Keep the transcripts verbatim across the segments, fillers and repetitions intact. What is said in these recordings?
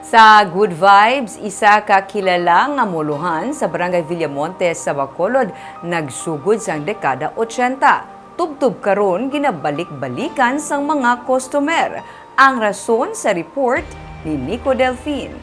Sa Good Vibes, isa ka kilala nga molohan sa Barangay Villamonte sa Bacolod, nagsugod sang dekada ochenta. Tubtob karon, ginabalik-balikan sang mga customer. Ang rason sa report ni Nico Delfin.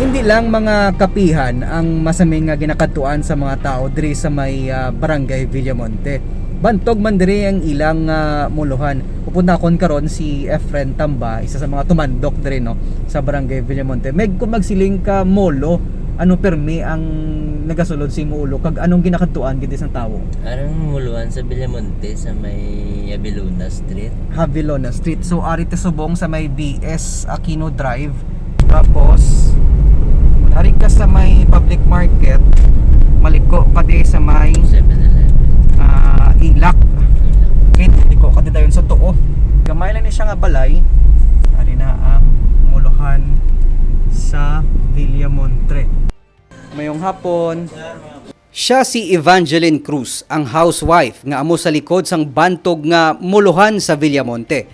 Hindi lang mga kapihan ang masaming nga ginakadtuan sa mga tawo diri sa may, ah, Barangay Villamonte. Bantog man diri ang ilang, ah, molohan. Pupuntakon karon si Efren Tamba, isa sa mga tumandok diri, no, sa Barangay Villamonte. Meg, kung magsiling ka molo, ano permi ang nagasulod sa imo ulo, kag anong ginakadtuan gid sang tawo? Arang molohan sa Villamonte sa may Abilona Street. Abilona Street. So, ari ti subong sa may B S Aquino Drive. Tapos, ari ka sa may public market, maliko ka di sa may, seven eleven. Ah, Ilak. Ilak. Okay, liko ka di dayon sa tuo. Gamay lang ni siya nga balay. Ari na ang molohan sa Villamonte. Mayong hapon. Siya si Evangeline Cruz, ang housewife nga amo sa likod sang bantog nga molohan sa Villamonte.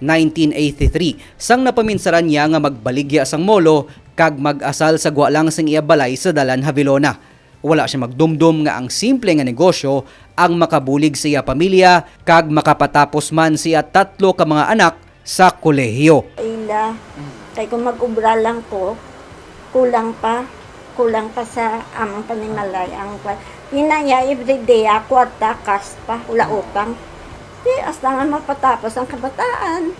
Nineteen eighty-three, sang napaminsaran niya nga magbaligya sang molo kag mag-asal sa gwa lang sang iya balay sa Dalan Havilona. Wala siya magdumdom nga ang simple nga negosyo ang makabulig sa iya pamilya kag makapatapos man sa iya tatlo ka mga anak sa kolehiyo. Ila. Mm. Kay kung mag-obra lang ko, kulang pa, kulang pa sa among panimalay ang kwan. Ina niya, everyday, ah, kwarta, cash pa, wala utang. Di, hasta nga mapatapos ang kabataan.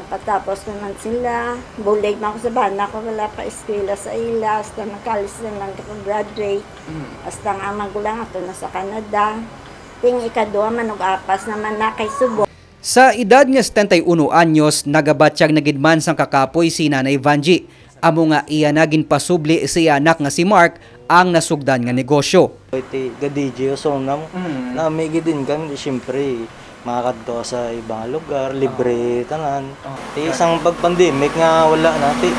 Mapatapos naman sila. Bulig man ko sa bana ko, wala pa eskwela sa ila, hasta nag-college na lang, graduate. Mm. Hasta nga ang magulang ato na sa Canada. Ting ikaduha man ug apas naman na kay subong. Sa edad nga setenta y uno anyos, nagabatyag na gid man sang kakapoy si Nanay Vangie. Amo nga iya na ginpasubli sa iya anak nga si Mark ang nasugdan nga negosyo. Ti ga-D J o song na mo. Mm. Nami gid din kami, di siyempre, makakadto ka sa ibang lugar, libre tanan. Oh. Ti isang pag-pandemic nga wala na, ti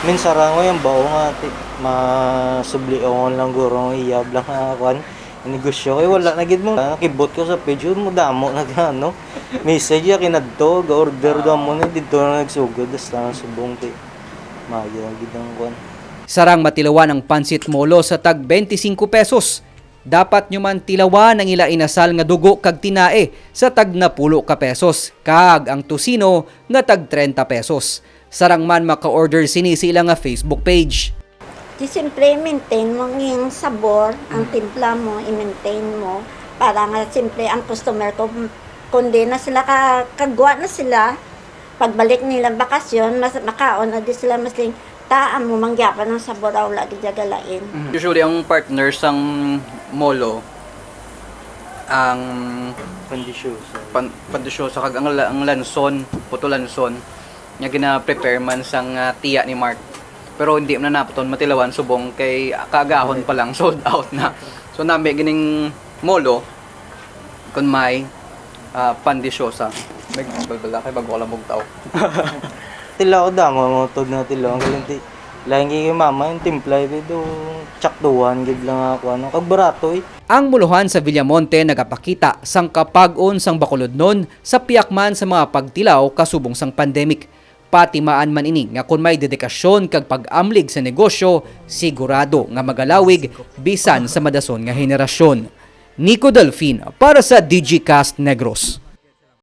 minsan ra ko yung bao nga, ti masubli ako lang guro ang iyab lang nga kwan. Negosyo kay wala na gid mo. Nakibot ko sa page, mo damo na ano. Message ya kinadto, ga-order daw mo ni dito na nagsugod, hasta na subong ti maayo na gid ang kwan. Sarang matilawan ang pansit molo sa tag twenty-five pesos. Dapat nyo man tilawan ang ila inasal nga dugo kag tinae sa tag napulo ka pesos, kag ang tocino nga tag treinta pesos. Sarang man maka-order sini sa ila nga Facebook page. Di, siyempre, i-maintain mo ang iyang sabor, ang Mm. timpla mo, i-maintain mo, para nga, siyempre, ang customer ko, kung di na sila ka-, kagwa na sila, pagbalik nila bakasyon, mas, makaon na di sila, mas ling-, taan mo, mangyapan ang sabor, ah, wala gid galain. Mhm. Usually, ang partner sang molo, ang Pandisyosa. pan-, pandisyosa kag ang la-, ang lanson, puto lanson, nga gina-prepare man sang, ah, tiya ni Mark. Pero hindi man na naton matilawan subong kay kaagahon pa lang, sold out na. So, nami gining molo, kun may, ah, pandisyosa. May balbala kay bago ka lang bugtaw. Tilaw damo mo tod na tilaw. Ang galing ti-, lain kay mama yung timpla, ito, tsaktuhan, gid lang ako, ano. Kag barato, eh. Ang molohan sa Villamonte nagapakita sang kapag-on sang Bacolodnon sa pihak man sa mga pagtilaw kasubong sang pandemic. Patimaan man ini nga kon may dedikasyon kag pag-amlig sa negosyo, sigurado nga magalawig bisan sa madason nga henerasyon. Nico Delfin para sa Digicast Negros.